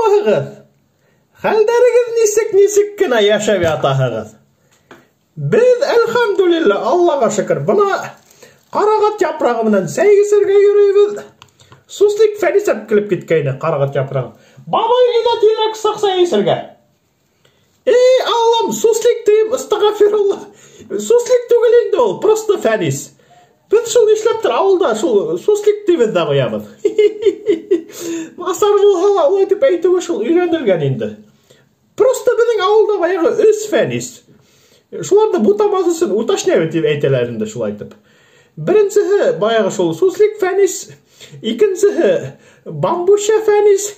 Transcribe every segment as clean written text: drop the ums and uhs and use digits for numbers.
Һаумыһығыҙ? Хәлдәрегеҙ нисек, нисек кенә йәшәп ятаһығыҙ? Беҙ, әлхәмдүлиллә, Аллаға шөкөр, бына ҡарағат япрағы менән сәй эсергә йөрөйбөҙ. Суслик Фәнис әп килеп киткәйне ҡарағат япрағын. Бабай, әйҙә тиҙерәк сыҡ сәй эсергә. Эй, Аллам, суслик тием, астағфирулла. Суслик түгел инде ул, просто Фәнис. Беҙ шул нишләптер ауылда шул суслик тибеҙ ҙә ҡуябыҙ. Насар булһа ла, улай тип әйтеүе шул өйрәнелгән инде. Просто беҙҙең ауылда баяғы өс Фәнис. Шуларҙы бутамаҫ өсөн уточняю тип әйтәләр инде шулай итеп. Беренсеһе баяғы шул суслик Фәнис, икенсеһе бамбуша Фәнис,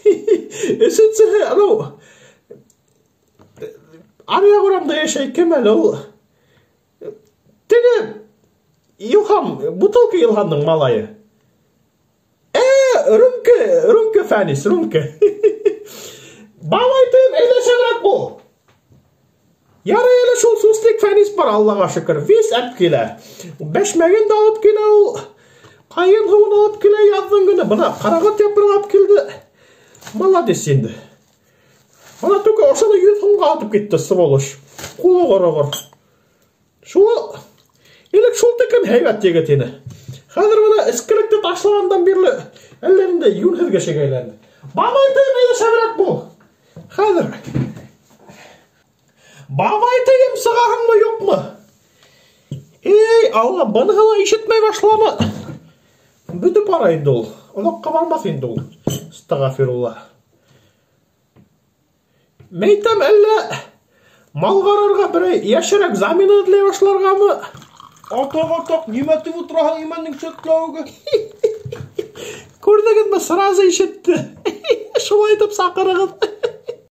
өсөнсөһө анау аръяҡ урамда йәшәй, кем әле ул? Теге Илһам, бутылка Илһамдың малайы. Рүмке, Рүмке Фәнис, Рүмке. Бабай тием, әйҙә шәберәк бул. Ярай әле шул суслик Фәнис бар, Аллаға шөкөр. Вис әп килә. Бәшмәген дә алып килә ул. Ҡайын һыуын алып килә яҙҙың көнө. Бына ҡарағат япрағы алып килде. Молодец инде. Бына түке ошоно 100 һумға атып китте, сволочь. Ҡулы ҡороғор. Шул элек шул тиклем һәйбәт егет ине. Хәҙер бына эскелекте ташлағандан бирле әллә ниндәй йүнһеҙ кешегә әйләнде. Бабай тием, әйҙә шәберәк бул. Хәҙер. Бабай тием, сығаһыңмы, юҡмы? Эй, Алла, быныһы ла ишетмәй башланы. Бөтөп бара инде ул. Оҙаҡҡа бармаҫ инде ул. Астағфирулла. Мәйтәм, әллә мал ҡарарға берәй йәшерәк замена эҙләй башларғамы? Атаҡ, атаҡ, нимә тип ултыраһың имәндең сәтләүеге? Күрҙегеҙме, сразу ишетте. Шулай итеп саҡырығыҙ.